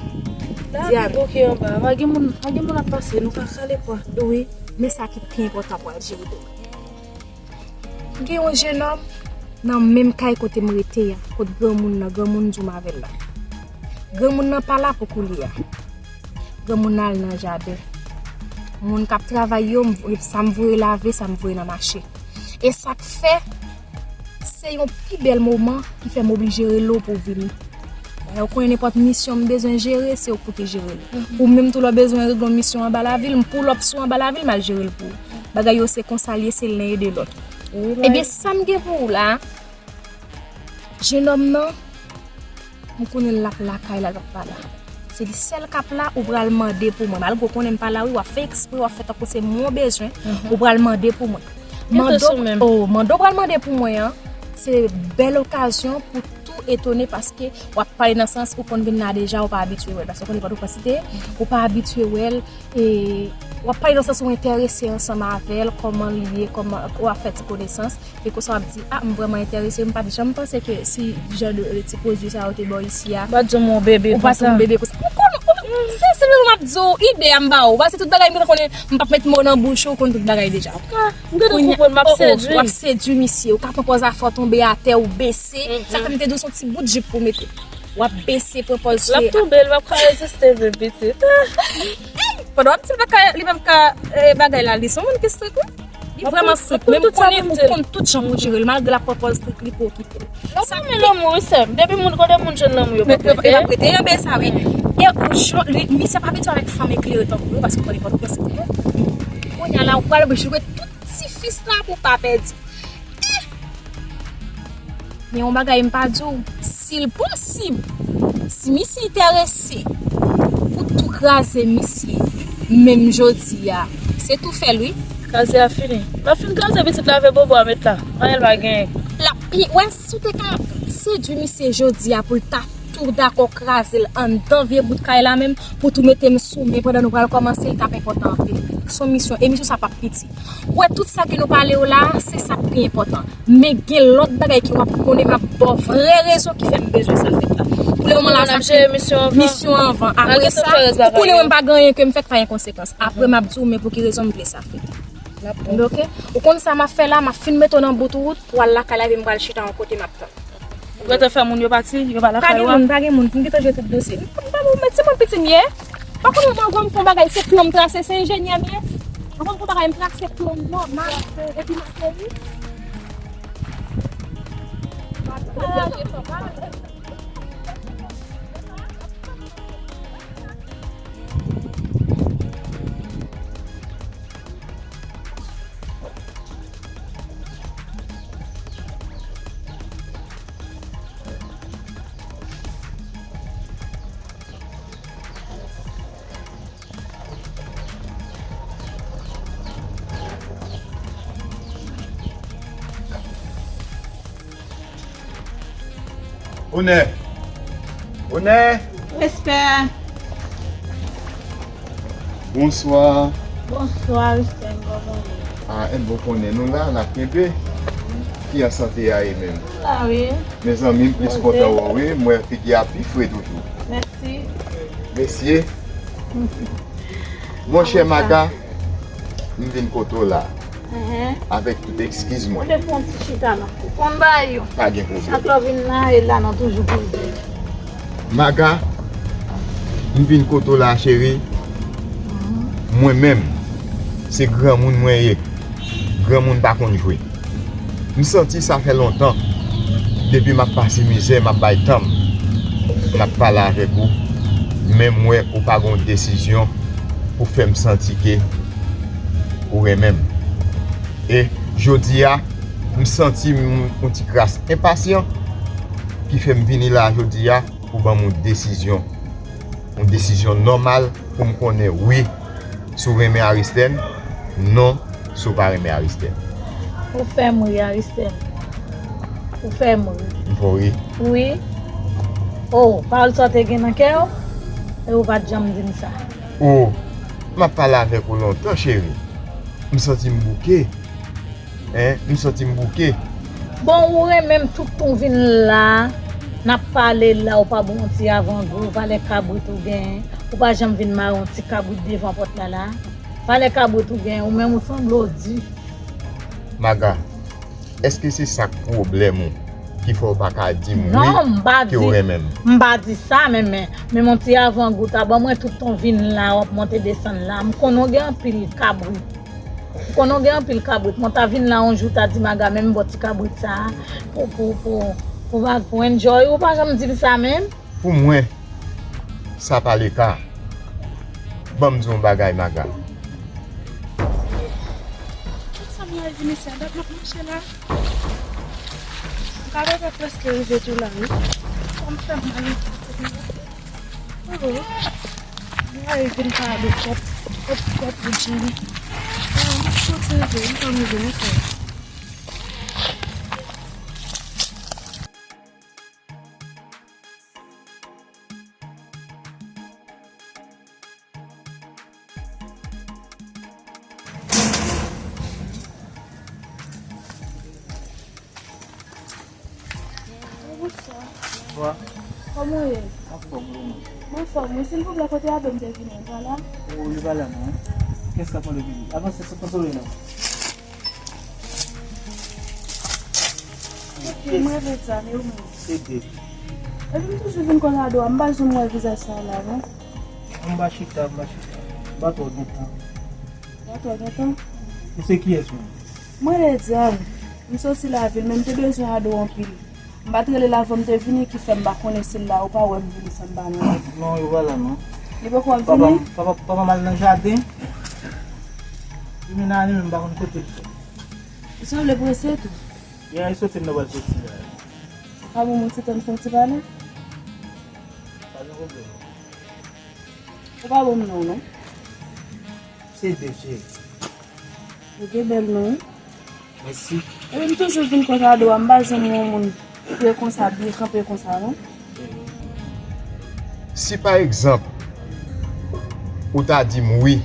La, ap bouke anba. Pa gen moun, pa gen moun ap pase, nou ka kale pwa. Wi, men sa ki pi enpòtan pral jere demen. Gen yon jenòm nan menm kay kote m rete a, kot granmoun nan, granmoun di w m avè l la. Granmoun nan pa la pou koulye a. Granmoun nan al nan jaden. Moun k ap travay yo, m voye, sa m voye lave, sa m voye nan mache. E sa k fè, se yon pi bèl moman ki fè m oblije rele w pou w vini. Ou konnen nenpòt misyon m bezwen jere, se ou k pou te jere l. Ou menm tou lè w bezwen regle yon misyon anba lavil, m pull up sou anba lavil, m al jere l pou ou. Bagay yo se konsa l ye, se len ede lòt. Ebyen, sa m gen pou ou la, jenòm nan, m konnen l ap lakay la, l ap pa la. Se li sèl k ap la, ou pral mande pou mwen. Malgre w konnen m pa la, wi, w ap fè eksprè, w ap fè tankou se mwen w bezwen, ou pral mande pou mwen. Mande w, oh, mande w pral mande pou mwen an, se bèl okazyon pou tou etone paske w ap pale nan sans ou konn vin la deja, ou pa abitye wè l. Paske w konnen Pòtoprens li te ye, ou pa abitye wè l, e w ap pale nan sans ou enterese ansanm avè l, kòman l ye, kòman w ap fè ti konesans. E konsa w ap di, a, m vrèman enterese, m pa t janm panse ke si jan de, eh, ti pwodui sa yo te ba w isi a. Ou pa t di m yon bebe konsa. Ou pa t di m yon bebe konsa. Ou konn, ou, se, se menm m ap di w, ide a m ba w. Paske tout bagay m gentan konnen, m p ap met mo nan bouch ou, ou konn tout bagay deja. M gentan konprann, m ap sedui. W ap sedui misye, ou ka pran pòz afè w tonbe atè, ou bese. Sa fè m te di w se yon ti bout jip pou w mete. W ap bese, pran pòz. L ap tonbe, li p ap ka reziste vre, pitit. Pandan w ap di l pa ka, li p ap ka, eh, bagay la, li se yon moun ki strik, wi. Li vrèman strik. Men m konnen, m konn tout jan moun jere l, malgre l ap pran pòz strik, li pa okipe l. Sa men lanmou, wi, sè m. Depi moun, kote moun jwenn lanmou, yo p ap rete. Yo p ap rete, yo byen sa, wi. E jan li, misye p abitye avèk fanm eklere tankou yo, paske w konnen pa tout moun se. Kounye a la, ou pral jere tout ti fis la pou w pa pèdi. Men yon bagay m pa di w, si l posib, si misye enterese pou tou kraze misye, menm jodi a, se tou fè l, wi. Kraze a fini. L ap fin kraze pitit la avè bobo a met la. Anyen l pa genyen. L ap pi, wè, si w te ka sedui misye jodi a pou l ta tou dakò kraze l anndan vye bout kay la menm, pou tou mete m sou men pandan nou pral kòmanse, l t ap enpòtan anpil. Se yon misyon, e misyon sa p ap piti. Ou wè tout sa ke nou pale yo la, se sa k pi enpòtan. Men gen lòt bagay ke w ap konnen, m ap ba w vrè rezon ki fè m bezwen sa fèt la. Pou le moman la, sa se misyon anvan. Misyon anvan. Apre sa, ou konnen mwen m pa gen anyen ke m fè k pa gen konsekans. Apre m ap di w men pou ki rezon m vle sa fèt. Oke? Ou konn sa m ap fè la, m ap fin mete w nan bout wout pou w al lakay la, epi m pral chita yon kote m ap tann. Ou gentan fè moun yo pati, yo pa lakay ou a? Pa gen moun, pa gen moun, m gentan jere tout dosye. M pa bon, men se mwen pitit m ye. Pa konnen mwen, mwen fè yon bagay, se plan m trase, se enjenyè m ye. Mwen fè yon bagay, m trase plan m nòmal, epi m ateri. Onè! Onè! Respè! Bonswa! Bonswa, Rusten, kòman w ye? Ah, enben, ou konnen nou la, n ap kenbe. Ki an sante a ye menm? Nou la, wi. Mezanmi, m plis kontan wè w, wi. M wè figi a pi fre toujou. Mèsi. Mesye, monchè Maga, m vin kote w la. Avèk tout ekskiz mwen. Ou te fè yon ti chita, non? Ou konn bagay yo. Pa gen pwoblèm. Sak lè w vin la, e la nou toujou pou l di. Maga, m vin kote w la, cheri. Mwen menm, se granmoun mwen ye. Granmoun pa konn jwe. M santi sa fè lontan. Depi m ap pase mizè, m ap bay tan m. M ap pale avèk ou. Men m wè ou pa gen yon desizyon pou fè m santi ke ou renmen m. E jodi a, m santi m yon ti kras enpasyan ki fè m vini la jodi a pou ban m yon desizyon. Yon desizyon nòmal pou m konnen wi si w renmen Aristène, non si w pa renmen Aristène. Ou fè m ri, Aristène. Ou fè m ri. M fè w ri? Wi. Oh, pawòl sa w te gen nan kè w, e ou pa t janm di m sa. Oh, m ap pale avèk ou lontan, cheri. M santi m bouke. Hein, m santi m bouke. Bon, ou renmen m tout tan w vin la, n ap pale la, ou pa ba m yon ti avangou, valè kabrit ou gen, ou pa janm vin mare yon ti kabrit devan pòt la la. Valè kabrit ou gen, ou menm ou sanble w di. Maga, èske se sa k pwoblèm ou ki fè w pa ka di m wi ke w renmen m? Non, m pa di, m pa di sa, men, men, men yon ti avangou, ta ban mwen tout tan w vin la, w ap monte desann la, m konnen w gen anpil kabrit. Ou konnen w gen anpil kabrit. Mwen ta vin la yon jou, ta di Maga, men m ba w ti kabrit sa a pou, pou, pou, pou, pou enjoy. Ou pa janm di m sa menm. Pou mwen, sa pa le ka. Ban m di w yon bagay, Maga. Sa m al vin isi a, dat m ap mache la. M ka rive prèske rive tou la, wi. Kò m fè m mal. Oh. Mwen vin pa de kòp, kòp, kòp pou Jimmy. Ah, mwen soti rive, mwen pa rive ankò. Bonswa. Bonswa. Kòman w ye? Anfòm, wi, mwen. Mwen anfòm, wi. Silvouplè, kote abe m te vin an? Li pa la? O, li pa la, non. Kiyès k ap mande vini? Avanse sou konsole, non. Ok, mwen rete sa, men ou menm? Se de. Epi m toujou vin konn ado a, m pa janm wè vizaj sa la, non. M pa chita, m pa chita. M pa twò gen tan. Ou pa twò gen tan? Ou se kiyès menm? Mwen rele Diane. M soti lavil, men m te bezwen ado anpil. M pa t rele l avan m te vini, ki fè m pa konnen si l la, ou pa wè m vini san m pa nan ado. Non, yo pa la, non. Li poko ap vini? Papa, papa m al nan jaden. Li mennen ane, men m pa konn kote l sot. Ou sanble prese tou. Ya, li soti, m nan pral soti la. Ou ka ban m yon ti tan fè yon ti pale? Pa gen pwoblèm. Ou pa bon non, non. Se de cheri. Ou gen bèl non, wi. Mèsi. Epi m toujou vin konn ado a, m pa janm wè yon moun fre konsa, byen kanpe konsa, non. Si pa egzanp, ou ta di m wi,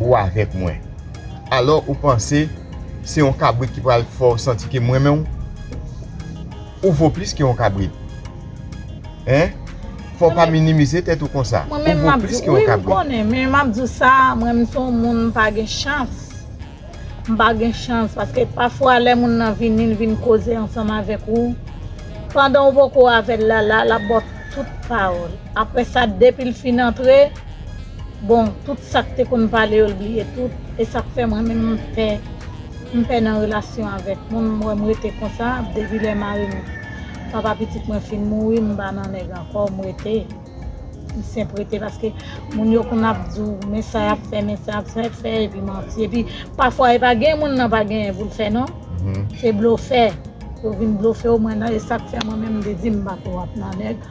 ou avèk mwen, alò ou panse se yon kabrit ki pral fè w santi ke m renmen w? Ou vo plis ke yon kabrit. Hein? Fò w pa minimize tèt ou konsa. Ou vo plis ke yon kabrit. Mwen menm m ap di w, wi, m konnen, men m ap di w sa, mwen menm se yon moun m pa gen chans. M pa gen chans, paske pafwa lè moun nan vini, l vin koze ansanm avèk ou, pandan w poko avè l la, la, l ap ba w tout pawòl. Apre sa, depi l fin antre, bon, tout sa k te konn pale yo, l bliye tout. E sa k fè mwen menm m pè. M pè nan relasyon avèk moun, m wè m rete konsa, depi lè mari m, papa pitit mwen fin mouri, m pa nan nèg ankò, m rete. M senp rete paske moun yo konn ap di w, men sa y ap fè, men sa y ap fè, fè, epi manti. Epi pafwa, e pa gen moun nan pa genyen pou l fè, non. Se blofè. Yo vin blofe w, mwen nan, e sa k fè mwen menm m te di m pa ko ap nan nèg.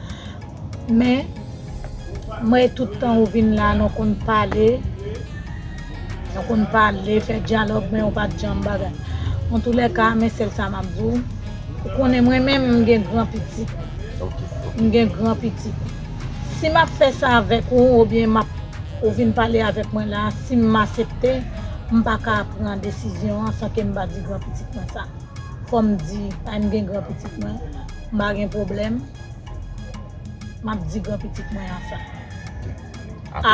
Men, mwen tout tan ou vin la, nou konn pale, nou konn pale, fè dyalòg, men ou pa t janm bagay. Antoulèka, men sèl sa m ap di w, ou konnen mwen menm, m gen gran pitit. M gen gran pitit. Si m ap fè sa avèk ou, oubyen m ap, ou vin pale avèk mwen la, si m asepte, m pa ka pran desizyon an san ke m pa di gran pitit mwen sa. Fò m di, a m gen gran pitit mwen, m pa gen pwoblèm. M ap di gran pitit mwen an sa.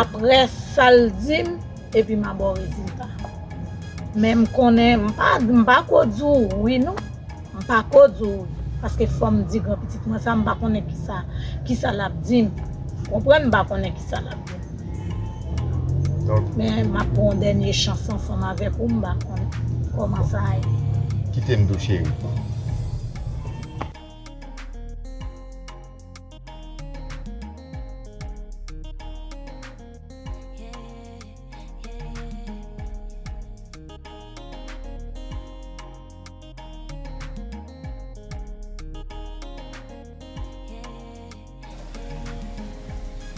Apre sa l di m, epi m a ba w rezilta. Men m konnen, m pa, m pa ko di w wi non. M pa ko di w wi. Paske fò m di gran pitit mwen sa, m pa konnen kisa, kisa l ap di m. Konprann, m pa konnen kisa l ap di m. Men m ap pran yon dènye chans ansanm avèk ou, m pa konnen kòman sa a ye. Kite m tou, cheri.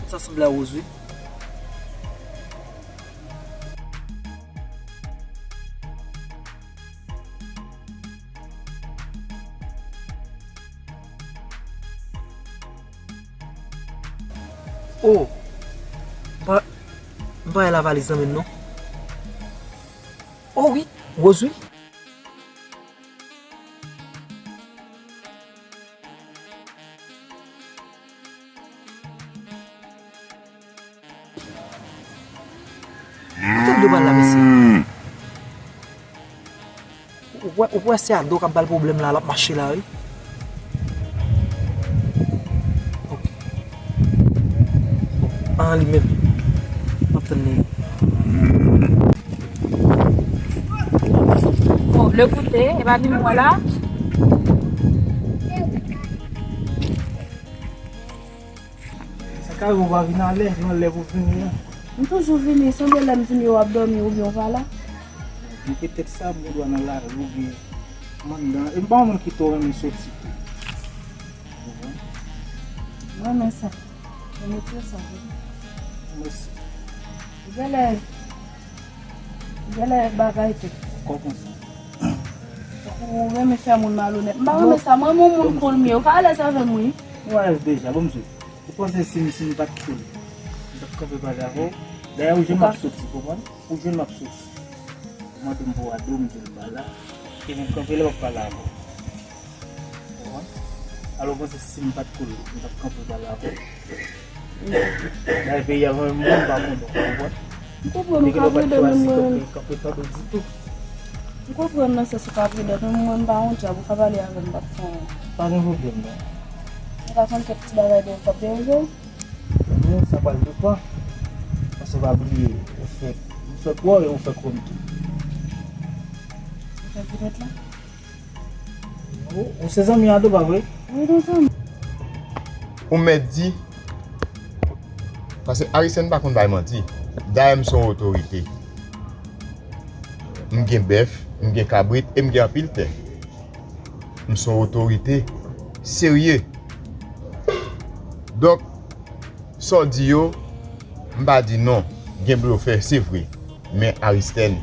Sa sanble a Rose, wi. Oh! M pa, m pa wè lavaliz nan men m non. Oh wi, Rose wi. Kote m dwe pral la, mesye? Ou wè, ou wè se Ado k ap ba l pwoblèm la, l ap mache la, wi. Ok. Bon, an li menm. M ap tann li. Bon, le goûter, e pa li m wè la. Sa ka rive w pa vin alè, nan lè pou vini an. M toujou vini, sanble lè m vini w ap dòmi oubyen w pa la. Bon, petèt sa, m gen dwa nan lari oubyen m anndan. E m pa yon moun ki twò renmen soti tou. Ou konprann? M renmen sa. Mwen mete sa tou. Mèsi. Genlè, genlè bagay tou. Kòman sa? Ou renmen fè moun malonèt. M pa renmen sa. Mwen, mwen moun koul m ye. Ou ka alèz avè m, wi. Ou alèz deja, bon, mesye. Ou panse si m, si m pa t koul, m t ap kanpe pale avè w? Dayè, ou jwenn m ap soti, konprann? Ou jwenn m ap soti. Ou mande m pou Ado, m di l pa la. E m kanpe la, m ap pale avè w. Konprann? Alò, ou panse si m pa t koul, m t ap kanpe pale avè w? Dayè, peyi a, mwen menm, m pa kontan, konprann? M konprann ou ka prudent, men mwen, kanpe, kanpe tande w ditou. M konprann nan sans ou ka prudent, men mwen, m pa yon dyab, ou ka pale avè m, m p ap fè anyen. Pa gen pwoblèm, non. Ou pa konn kèk ti bagay de w k ap deranje w? Ebyen, sa pral de pa. Paske pa bliye, ou fèk, ou fèk wè w e ou fèk wè m tou. Ou fèk vin ret la? Ou, ou se zanmi Ado, pa vre? Wi, nou zanmi. Ou mèt di, paske Aristèn pa konn bay manti. Dayè, m se yon otorite. M gen bèf, m gen kabrit e m gen anpil tè. M se yon otorite serye. Donk, sa w di yo, m pa di non. Gen blofè, se vre. Men Aristèn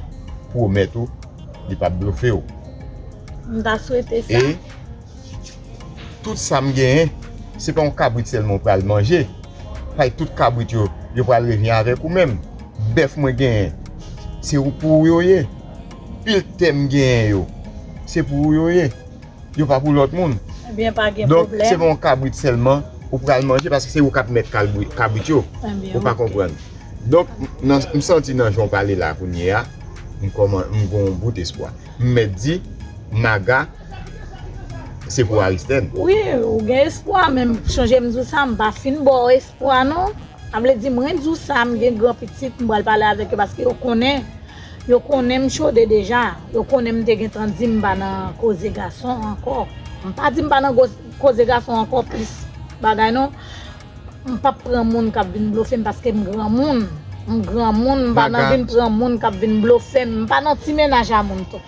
pwomèt ou, li p ap blofe w. M ta swete sa. E tout sa m genyen, se pa yon kabrit sèlman ou pral manje. Paske tout kabrit yo, yo pral revyen avèk ou menm. Bèf mwen genyen, se ou, pou ou yo ye. Pil tè m genyen yo, se pou ou yo ye. Yo pa pou lòt moun. Ebyen, pa gen pwoblèm. Donk, se pa yon kabrit sèlman ou pral manje, paske se ou k ap mèt kalbri-, kabrit yo. Ebyen, ou pa konprann. Donk, nan, m santi nan jan w pale la kounye a, m kòman, m gen yon bout espwa. M mèt di, Maga, se pou Aristèn. Wi, ou gen espwa, men chonje m di w sa, m pa fin ba w espwa, non. Sa vle di, mwen di w sa, m gen gran pitit, m pral pale avèk yo, paske yo konnen, yo konnen m chode deja. Yo konnen m te gentan di m pa nan koze gason ankò. M pa di m pa nan koz-, koze gason ankò plis bagay, non. M p ap pran moun k ap vin blofe m paske m granmoun. M granmoun, m pa nan vin pran moun k ap vin blofe m. M pa nan ti mennaj a moun tou.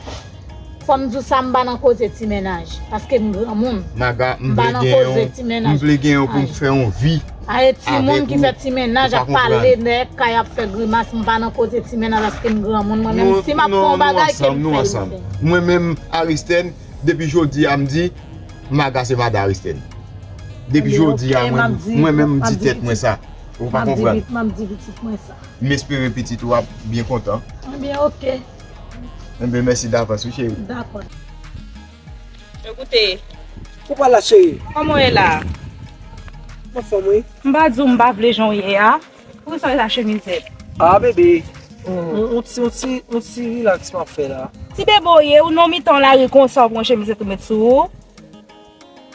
Fò m di w sa, m pa nan koze ti mennaj, paske m granmoun. Maga, m vle gen yon, m vle gen yon pou m fè yon vi avèk ou. A, e timoun ki fè ti mennaj ap pale dèyè kay, ap fè grimas, m pa nan koze ti mennaj paske m granmoun. Mwen menm, si m ap fè yon bagay, ke m fè l, m fè l. Mwen menm, Aristèn, depi jodi a, m di, Maga se madan Aristèn. Depi jodi a, mwen, mwen menm, m di tèt mwen sa. Ou pa konprann? M ap di pitit mwen sa. M espere pitit ou ap byen kontan. Ebyen, oke. Enben, mèsi davans, wi, cheri. Dakò. Yo, koute. Ou pa la, cheri? Kòman w ye la? M anfòm, wi. M pa di w m pa vle jan w ye a. Poukisa w la chemizèt? Ah, bebe. On, on ti, on ti, on ti relax m ap fè la. Ti bebe w ye, ou nan mitan lari konsa, w pran chemizèt ou met sou ou?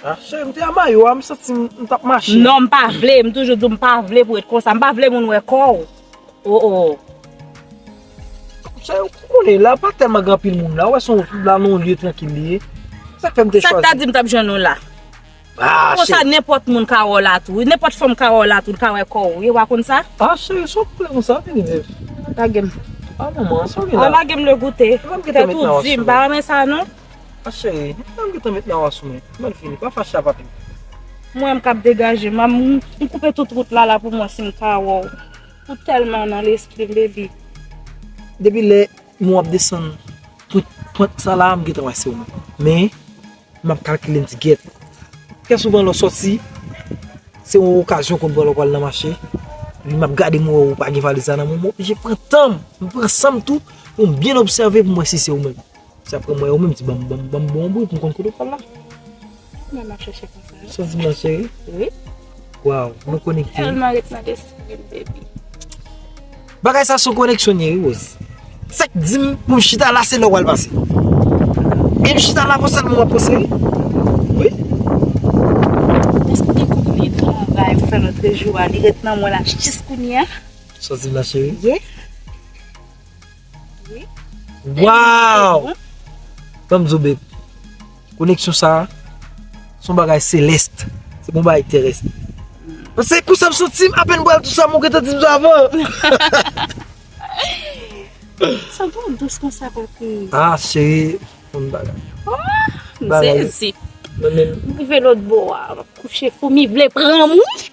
Ah, cheri, m te a mayo a, m santi m, m t ap mache. Non, m pa vle, m toujou di w m pa vle pou w ret konsa. M pa vle moun wè kò w. Oh, oh. Cheri, ou konnen la pa tèlman gen anpil moun la. Ou wè se yon, la nan yon lye trankil li ye. Sa k fè m te chwazi. Sa k ta di m t ap jwenn ou la? Ah, cheri. Konsa nenpòt moun ka wè w la tou. Nenpòt fanm ka wè w la tou, l ka wè kò w. Wi, ou pa konn sa? Ah, cheri, sa w pale konsa, vini, bebe. Lage m. Ah, manman, sa w gen la? Ah, lage m le goute. Tèt ou di, m pa renmen sa, non. Ah, cheri, m gentan met nan wa sou mwen. Mwen fini, pa fache a papi. Mwen, m k ap degaje m, m, m koupe tout wout la, la pou mwen, si m ka wè w. Ou tèlman nan lespri m, baby. Depi lè mwen w ap desann pwent, pwent sa la, m gentan wè se ou menm. Men, m ap kalkile, m di, "Gèt." Trè souvan, lè w sòti, se yon okazyon konn pran lè w pral nan mache. Epi m ap gade, m wè ou pa gen valiz la nan men w, m oblije pran tan m, m pran san m tou, pou m byen obsève, pou m wè si se ou menm. Se apre mwen yo menm di, "Ban m, ban m, ban m bon bri pou m konn kote w pral la." Mwen m ap chèche konsa. Sa w di m la, cheri? Wi. Waw, nou konekte. Tèlman ret nan lespri m, baby. Bagay sa se yon koneksyon li ye, wi, Rose. Sa k di m pou m chita la, se lè w pral pase. E m chita la, konsa m ap panse, wi. Wi. Èske w te konn li travay pou fè lòt jou a, li ret nan mwen la jis kounye a? Sa w di m la, cheri? Yeah. Wi. Waw! Ban m di w, babe. Koneksyon sa a, se yon bagay selès. Se pa yon bagay terès. Paske konsa m santi m, apèn m pral tou sa, mwen gentan di m sa avan. Santi w dous konsa, papi. Ah, cheri, yon bagay. Oh, m sezi. Mwen menm. M rive lòt bò a, m ap kouche, foumi vle pran m, wi.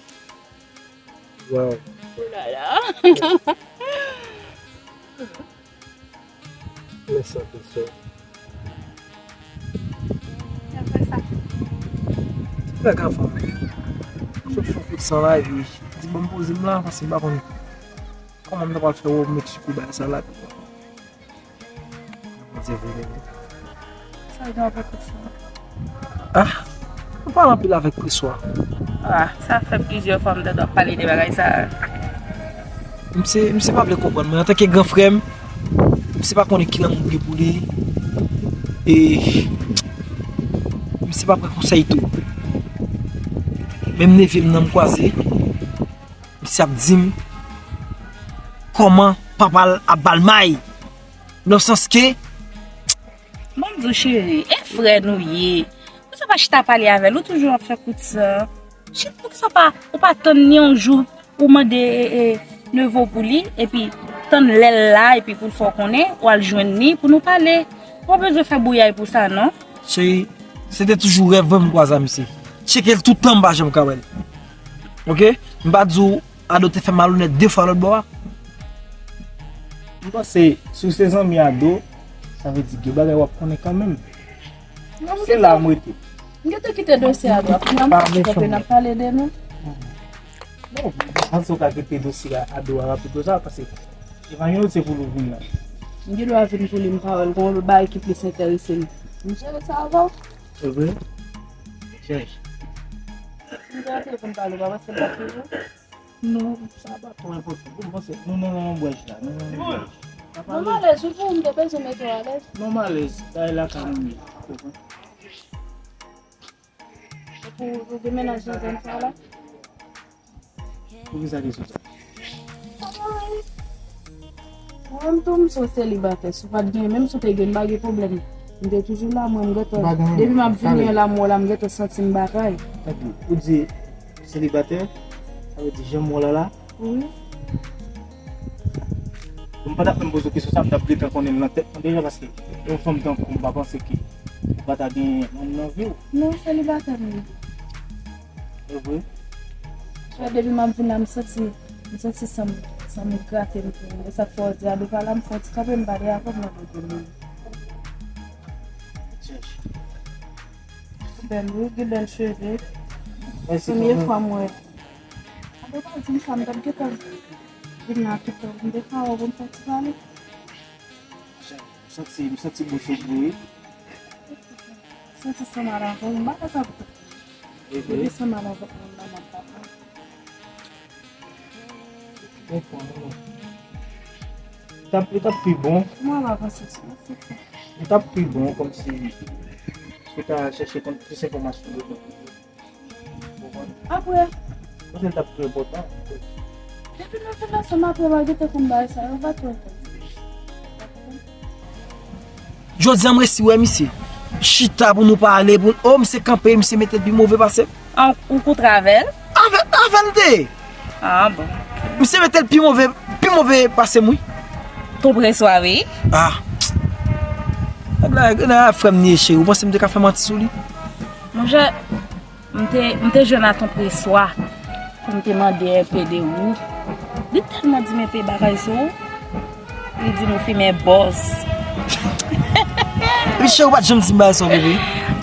Waw. Oh la la. Men sa, men sa. Apre sa. Bagay anfòm. Sot fè kout san la, epi di, "Ban m poze m la, paske m pa konn kòman m ta pral fè wè w met sou kou bagay sa la." Bondye vre, bebe. Sa gen avèk ou sa? Ah, nou pale anpil avèk Preswa. Ah, sa fè plizyè fwa m tande w ap pale de bagay sa. Misye, misye pa vle konprann mwen. Antanke gran frè m, misye pa konnen ki lanmou m gen pou li. E misye pa pran konsèy tou. Menm nevye m nan m kwaze, misye ap di m kòman papa l ap ba l may. Nan sans ke Ban m di w cheri, e frè nou ye. Poukisa w pa chita pale avè l? Ou toujou ap fè kout san. Cheri, poukisa w pa, ou pa tann ni yon jou ou mande e, e, nevo pou li, epi tann lè l la, epi pou l fè w konnen, w al jwenn li pou nou pale. Ou pa bezwen fè bouyay pou sa, non. Cheri, se te toujou rèv mwen m kwaze a misye. Tcheke l toutan m pa janm ka wè l. Oke? M pa di w Ado te fè malonèt de fwa lòt bò a. M panse, si w se zanmi Ado, sa vle di gen bagay w ap konnen kanmenm. Se la m rete. M gentan kite dosye Ado a, kounye a m soti kanpe n ap pale de nou. Non, m panse w ka kite dosye Ado a rapid konsa, paske Evangelos se pou l ou vin la. M gen dwa vin pou li, m pa wè l gon lòt bagay ki plis enterese m. M jere sa avè w. Se vre? Chèch. Si m te rete pou m pale, w pa panse m t ap peye w? Non, sa pa twò enpòtan. Bon, m panse nou nan yon bwèch la, nou nan yon bwèch. N ap pale. Mwen m alèz wi, pou m te bezwen mete w alèz. Non, m alèz. Bagay lakay nou ye. Ou konprann? Epi ou gen mennaj nan zòn sa la? Poukisa kesyon sa? Mwen menm tou m se yon selibatè. Si w pa t genyen, menm si w te gen, m pa gen pwoblèm. M te toujou la, mwen m gentan. Depi m ap vini an la, m wè w la, m gentan santi m batay. Tanpri, ou di selibatè, sa vle di jan m wè w la la? Wi. M pa t ap menm poze w kesyon sa, m t ap gentan konnen l nan tèt mwen deja, paske yon fanm tankou w, m pa panse ke ou pa ta gen moun nan vi w. Non, selibatè m ye. E vre? Frè, depi m ap vin la, m santi, m santi san m, san m grate m tou. E sa k fè w di Ado pa la, m fè yon ti kanpe, m pale avè w, m mande w de moun. Chèch. Ou bèl wi, gen bèl cheve. Mèsi. Premye fwa m wè. Ado pa di m sa, m t ap gentan vin la toutan. M te ka wè w pou m fè ti pale. M santi, m santi bouch ou bouyi. M santi san mal avè w, m pa ka sa pou. Depi san mal avèk moun nan, m ap batay. Konprann, non. Li t ap, li t ap pi bon. Mwen m avanse sou sa. Li t ap pi bon kòmsi si w ta chèche konn plis enfòmasyon de nou. Apre. Paske l t ap pi enpòtan. Depi nou fin ansanm apre, m a gentan konn bagay sa yo, pa twò enpòtan. Jodi a m resi wè misye. Chita pou nou pale, pou, oh, misye kanpe, misye mete l pi move pase m. An, ou kontre avè l? Avè, avè l m te ye. Ah bon. Misye mete l pi move, pi move pase m wi. Ton preswa wi. Ah. Nèg la, nèg la frè m li ye cheri. Ou panse m te ka fè manti sou li? Monchè, m te, m te jwenn a ton preswa pou m te mande enpe de ou. Li tèlman di m enpe bagay sou ou. Li di nou fimen bòz. Michel ou pa t janm di m bagay sa w bebe.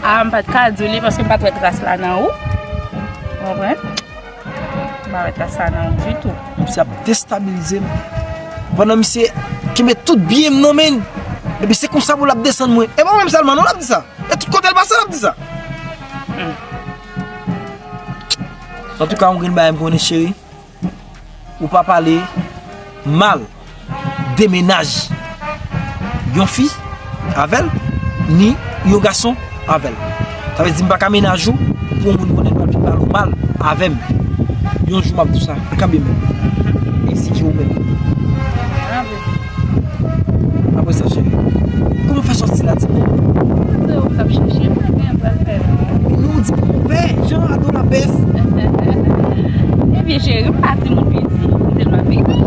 Ah, m pa t ka di w li paske m pa t wè tras la nan ou. Ou konprann? M pa wè tras la nan ou ditou. Misye ap destabilize m. Pandan misye kenbe tout byen m nan men l. Epi se konsa pou l ap desann mwen. E pa mwen menm sèlman non l ap di sa. E tout kote l pase l ap di sa. Antouka yon grenn bagay m konnen cheri. Ou pa pale mal de mennaj yon fi avè l, ni yon gason avè l. Sa vle di m pa ka mennaj ou pou yon moun konnen l pral vin pale w mal avè m. Yon jou m ap di w sa, kanpe menm. Egzije w menm. Apre sa, cheri, kòman w fè sòti la, di m? Freo m t ap chèche, mwen gen pral fè. Epi nou di pou ouvè, jan Ado la bèf. Ebyen, cheri, m pa timoun piti, m tèlman vini.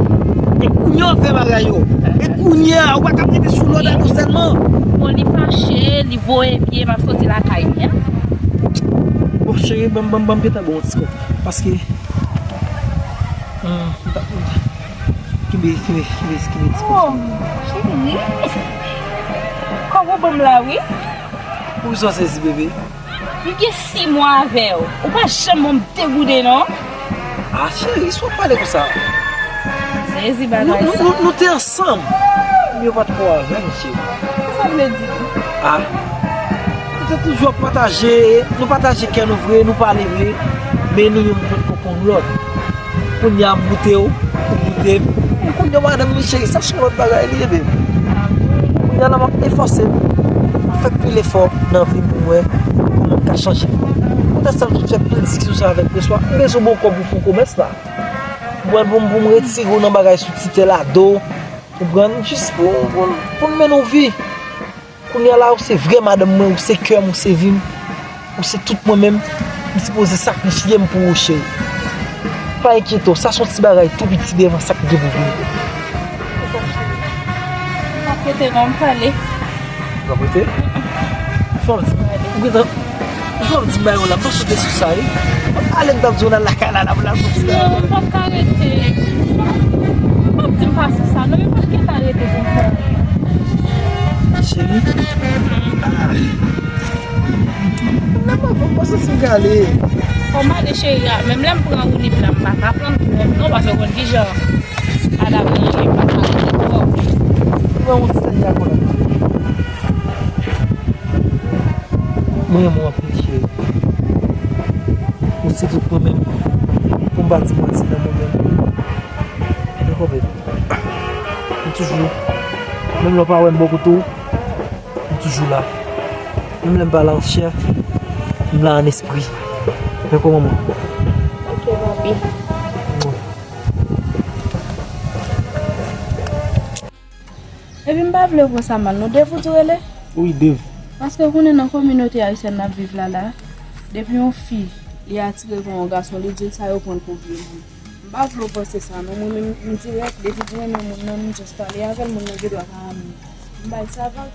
E kounye a w fè bagay yo. E kounye a, ou pa ka rete sou lòd Ado sèlman. Bon, li fache, li voye pye, m ap soti lakay li a. Bon, cheri, ban m, ban m, ban m gentan ba w yon ti kòb. Paske, hmm, m t ap, Kenbe, kenbe, kenbe, kenbe ti kòb. Oh, cheri. Kòb ou ban m la, wi. Poukisa w sezi, bebe? M gen sis mwa avè w. Ou pa janm ban m de gouden, non. Ah, cheri, sa w ap pale konsa? Sezi bagay sa. Nou, nou, nou, nou te ansanm. Men w pa t ko avè m, cheri. Sa sa vle di? Ah. Nou te toujou ap pataje, nou pataje kè nou vre, nou pale vre. Men nou youn potko konn lòt. Kounye a m boute w, ou boute m. Kounye a madanm li cheri, sa se yon lòt bagay li ye, baby. Kounye a la m ap efòse m, m ap fè pil efò nan vi m pou m wè kòman m ka chanje. Tèt sa m sot fè pil diskisyon sa avèk Preswa. M bezwen ba w kòb pou fè yon komès la. Ou konprann, pou m, pou m retire w nan bagay sou ti tè la do. Ou konprann? Jis pou, pou, pou n mennen yon vi. Kounye a la, ou se vrè madanm mwen, ou se kè m, ou se vi m, ou se tout mwen menm. M sipoze sakrifye m pou ou, cheri. Pa enkyete w, sa se yon ti bagay tou piti devan sa k gen pou vini. M p ap rete non, m prale. Ou p ap rete? Fò m di, ou gentan, fò m di bagay yo la, m pa sot sou sa, wi. Ale m t ap di w n al lakay la, la, pou n al soti la. Non, m p ap ka rete. M p ap di m pa sou sa, non, men m p ap gentan rete pou m fè anyen. Cheri? Ah. Nan mwen, fò m pa santi m kale. Fò m ale, cheri a. Menm lè m pran woulib la, m pa ka pran l pou mwen, non, paske w konn kijan Ada pran anyen, m pa ka pran l twòp. Mwen, yon ti tèt la konn ap di. Mwen renmen w anpil, cheri. Ou se tout mwen menm. Pou m pa di manti nan mwen menm. Dakò, baby. M toujou, menm lè w pa wè m bò kote w, m toujou la. Menm lè m pa la an chè, m la an espri. Dakò, manman? Ok, papi. Epi m pa vle w pran sa mal non. Dave ou di w rele? Wi, Dave. Paske ou konnen nan kominote ayisyèn n ap viv la la, depi yon fi li atire pa yon gason, li di l sa yo pran l pou vye moun. M pa vle w panse sa non. Mwen menm m dirèk, depi m renmen yon moun nan, m just pale avè l, moun nan gen dwa pa renmen m. M bay sa vag.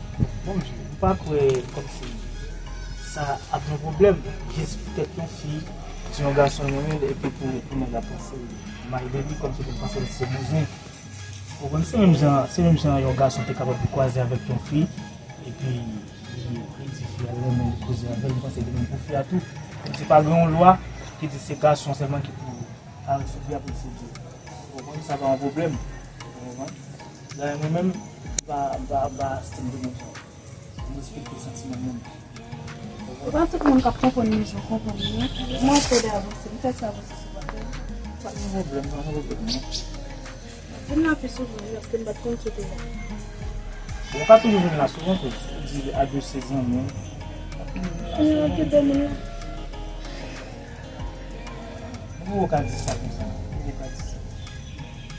Bon, m pa kwè kòmsi sa ap yon pwoblèm. Jis poutèt yon fi di yon gason l renmen l epi pou, pou nèg la panse mal de li, kòmsi pou l panse l se bouzen. Ou konprann, se menm jan, se menm jan yon gason te kapab kwaze avèk yon fi, epi li, li di fi a l renmen l, koze avè l, li panse li menm pou fi a tou. Kòmsi pa gen yon lwa ki di se gason sèlman ki pou al sou fi a pou l sedui. Ou konprann, sa pa yon pwoblèm. Ou konprann? Dayè mwen menm, m pa, m pa, m pa estime de moun sa. M respekte santiman moun. E pa tout moun k ap konprann nou jan w konprann nou. Mwen ap ede avanse, m fè sa avanse sou bagay. Pa gen pwoblèm, pa gen pwoblèm non. Vin la pi souvan wi, paske m pa t konn sou te la. Ou ka toujou vin la souvan tou. Ou di a de se zanmi w. Mwen okipe moun la. Ou ka di sa konsa. Ou ka di sa.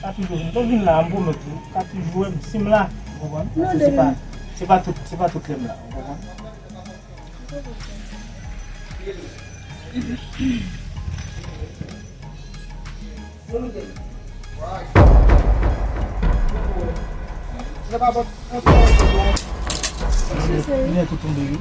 Ka toujou vin. Lè w vin la, m pwomèt ou, ka toujou wè m, si m la, ou konprann? Non, paske se pa, se pa tout, se pa tout lè m la, ou konprann? Lumière tout tombé, wi.